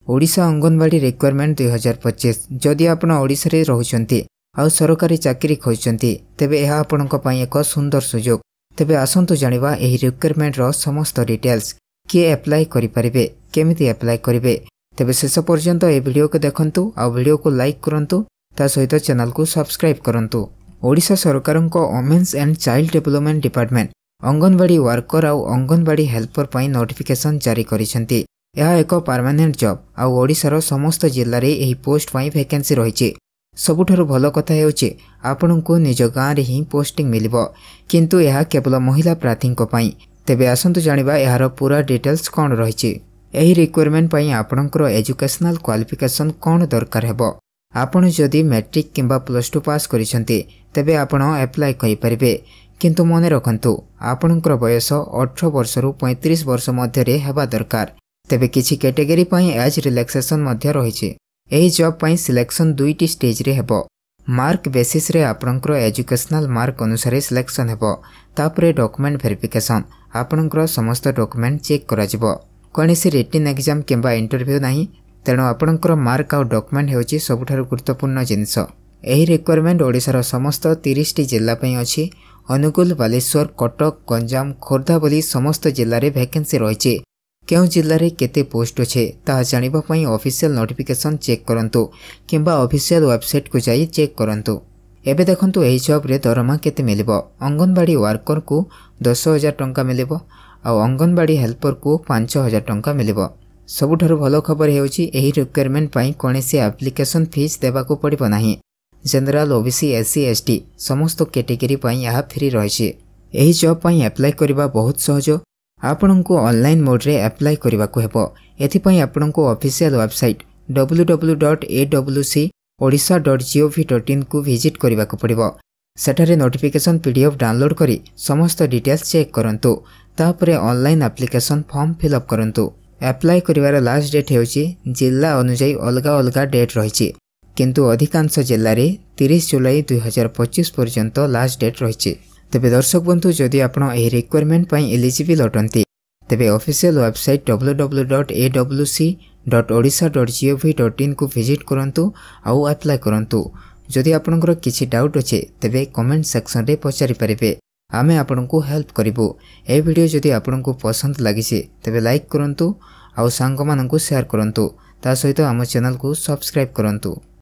Odisha anganwadi recruitment 2025। ଯଦି ଆପଣ ଓଡ଼ିଶାରେ ରହୁଛନ୍ତି ଆଉ ସରକାରୀ ଚାକିରି ଖୋଜୁଛନ୍ତି, ତେବେ ଏହା ଆପଣଙ୍କ ପାଇଁ ଏକ ସୁନ୍ଦର ସୁଯୋଗ। ତେବେ ଆସନ୍ତୁ ଜାଣିବା ଏହି ରିକ୍ରୁଟମେଣ୍ଟର ସମସ୍ତ ଡିଟେଲ୍ସ, କିଏ ଆପ୍ଲାଏ କରିପାରିବେ, କେମିତି ଆପ୍ଲାଏ କରିବେ। ତେବେ ଶେଷ ପର୍ଯ୍ୟନ୍ତ ଏହି ଭିଡ଼ିଓକୁ ଦେଖନ୍ତୁ ଆଉ ଭିଡ଼ିଓକୁ ଲାଇକ୍ କରନ୍ତୁ, ତା ସହିତ ଚ୍ୟାନେଲକୁ ସବସ୍କ୍ରାଇବ୍ କରନ୍ତୁ। ଓଡ଼ିଶା ସରକାରଙ୍କ Women's and Child Development Department anganwadi worker ଆଉ ଅଙ୍ଗନବାଡ଼ି ହେଲ୍ପର ପାଇଁ ନୋଟିଫିକେସନ୍ ଜାରି କରିଛନ୍ତି। ଏହା ଏକ ପରମାନେଣ୍ଟ ଜବ୍ ଆଉ ଓଡ଼ିଶାର ସମସ୍ତ ଜିଲ୍ଲାରେ ଏହି ପୋଷ୍ଟ ପାଇଁ ଭେକେନ୍ସି ରହିଛି। ସବୁଠାରୁ ଭଲ କଥା ହେଉଛି, ଆପଣଙ୍କୁ ନିଜ ଗାଁରେ ହିଁ ପୋଷ୍ଟିଂ ମିଳିବ, କିନ୍ତୁ ଏହା କେବଳ ମହିଳା ପ୍ରାର୍ଥୀଙ୍କ ପାଇଁ। ତେବେ ଆସନ୍ତୁ ଜାଣିବା ଏହାର ପୁରା ଡିଟେଲ୍ସ କ'ଣ ରହିଛି। ଏହି ରିକ୍ରୁଟମେଣ୍ଟ ପାଇଁ ଆପଣଙ୍କର ଏଜୁକେସନାଲ କ୍ୱାଲିଫିକେସନ୍ କ'ଣ ଦରକାର ହେବ? ଆପଣ ଯଦି ମେଟ୍ରିକ୍ କିମ୍ବା +2 ପାସ୍ କରିଛନ୍ତି, ତେବେ ଆପଣ ଆପ୍ଲାଏ କରିପାରିବେ। କିନ୍ତୁ ମନେ ରଖନ୍ତୁ, ଆପଣଙ୍କର ବୟସ 18 ବର୍ଷରୁ 35 ବର୍ଷ ମଧ୍ୟରେ ହେବା ଦରକାର। ତେବେ କିଛି କ୍ୟାଟେଗୋରୀ ପାଇଁ ଏଜ୍ ରିଲାକ୍ସେସନ୍ ମଧ୍ୟ ରହିଛି। ଏହି ଜବ୍ ପାଇଁ ସିଲେକ୍ସନ୍ ଦୁଇଟି ଷ୍ଟେଜ୍ରେ ହେବ। ମାର୍କ ବେସିସ୍ରେ ଆପଣଙ୍କର ଏଜୁକେସନାଲ ମାର୍କ ଅନୁସାରେ ସିଲେକ୍ସନ୍ ହେବ। ତାପରେ ଡକୁମେଣ୍ଟ ଭେରିଫିକେସନ୍, ଆପଣଙ୍କର ସମସ୍ତ ଡକୁମେଣ୍ଟ ଚେକ୍ କରାଯିବ। କୌଣସି ରିଟିନ୍ ଏକ୍ଜାମ୍ କିମ୍ବା ଇଣ୍ଟରଭ୍ୟୁ ନାହିଁ, ତେଣୁ ଆପଣଙ୍କର ମାର୍କ ଆଉ ଡକୁମେଣ୍ଟ ହେଉଛି ସବୁଠାରୁ ଗୁରୁତ୍ୱପୂର୍ଣ୍ଣ ଜିନିଷ। ଏହି ରିକ୍ରୁଟମେଣ୍ଟ ଓଡ଼ିଶାର ସମସ୍ତ 30ଟି ଜିଲ୍ଲା ପାଇଁ ଅଛି। ଅନୁଗୁଳ, ବାଲେଶ୍ୱର, କଟକ, ଗଞ୍ଜାମ, ଖୋର୍ଦ୍ଧା ଭଳି ସମସ୍ତ ଜିଲ୍ଲାରେ ଭ୍ୟାକେନ୍ସି ରହିଛି। କେଉଁ ଜିଲ୍ଲାରେ କେତେ ପୋଷ୍ଟ ଅଛି, ତାହା ଜାଣିବା ପାଇଁ ଅଫିସିଆଲ ନୋଟିଫିକେସନ୍ ଚେକ୍ କରନ୍ତୁ କିମ୍ବା ଅଫିସିଆଲ ୱେବସାଇଟ୍କୁ ଯାଇ ଚେକ୍ କରନ୍ତୁ। ଏବେ ଦେଖନ୍ତୁ ଏହି ଜବ୍ରେ ଦରମା କେତେ ମିଳିବ। ଅଙ୍ଗନବାଡ଼ି ୱାର୍କରକୁ 10,000 ଟଙ୍କା ମିଳିବ ଆଉ ଅଙ୍ଗନବାଡ଼ି ହେଲ୍ପରକୁ 5,000 ଟଙ୍କା ମିଳିବ। ସବୁଠାରୁ ଭଲ ଖବର ହେଉଛି, ଏହି ରିକ୍ରୁଟମେଣ୍ଟ ପାଇଁ କୌଣସି ଆପ୍ଲିକେସନ୍ ଫିସ୍ ଦେବାକୁ ପଡ଼ିବ ନାହିଁ। ଜେନେରାଲ, ଓବିସି, ଏସ୍ସି, ଏସ୍ଟି ସମସ୍ତ କ୍ୟାଟେଗୋରୀ ପାଇଁ ଏହା ଫ୍ରି ରହିଛି। ଏହି ଜବ୍ ପାଇଁ ଆପ୍ଲାଏ କରିବା ବହୁତ ସହଜ। ଆପଣଙ୍କୁ ଅନଲାଇନ୍ ମୋଡ଼୍ରେ ଆପ୍ଲାଏ କରିବାକୁ ହେବ। ଏଥିପାଇଁ ଆପଣଙ୍କୁ ଅଫିସିଆଲ ୱେବସାଇଟ୍ ww.awcodisha.gov.inକୁ ଭିଜିଟ୍ କରିବାକୁ ପଡ଼ିବ। ସେଠାରେ ନୋଟିଫିକେସନ୍ ପିଡିଏଫ୍ ଡାଉନଲୋଡ୍ କରି ସମସ୍ତ ଡିଟେଲ୍ସ ଚେକ୍ କରନ୍ତୁ। ତାପରେ ଅନଲାଇନ୍ ଆପ୍ଲିକେସନ୍ ଫର୍ମ ଫିଲ୍ଅପ୍ କରନ୍ତୁ। ଆପ୍ଲାଏ କରିବାର ଲାଷ୍ଟ ଡେଟ୍ ହେଉଛି, ଜିଲ୍ଲା ଅନୁଯାୟୀ ଅଲଗା ଅଲଗା ଡେଟ୍ ରହିଛି, କିନ୍ତୁ ଅଧିକାଂଶ ଜିଲ୍ଲାରେ 30 ଜୁଲାଇ 2025 ପର୍ଯ୍ୟନ୍ତ ଲାଷ୍ଟ ଡେଟ୍ ରହିଛି। ତେବେ ଦର୍ଶକ ବନ୍ଧୁ, ଯଦି ଆପଣ ଏହି ରିକ୍ରୁଟମେଣ୍ଟ ପାଇଁ ଏଲିଜିବଲ୍ ଅଟନ୍ତି, ତେବେ ଅଫିସିଆଲ ୱେବସାଇଟ୍ ww.awc.odisha.gov.inକୁ ଭିଜିଟ୍ କରନ୍ତୁ ଆଉ ଆପ୍ଲାଏ କରନ୍ତୁ। ଯଦି ଆପଣଙ୍କର କିଛି ଡାଉଟ୍ ଅଛି, ତେବେ କମେଣ୍ଟ ସେକ୍ସନରେ ପଚାରିପାରିବେ, ଆମେ ଆପଣଙ୍କୁ ହେଲ୍ପ କରିବୁ। ଏହି ଭିଡ଼ିଓ ଯଦି ଆପଣଙ୍କୁ ପସନ୍ଦ ଲାଗିଛି, ତେବେ ଲାଇକ୍ କରନ୍ତୁ ଆଉ ସାଙ୍ଗମାନଙ୍କୁ ସେୟାର କରନ୍ତୁ। ତା ସହିତ ଆମ ଚ୍ୟାନେଲକୁ ସବସ୍କ୍ରାଇବ୍ କରନ୍ତୁ।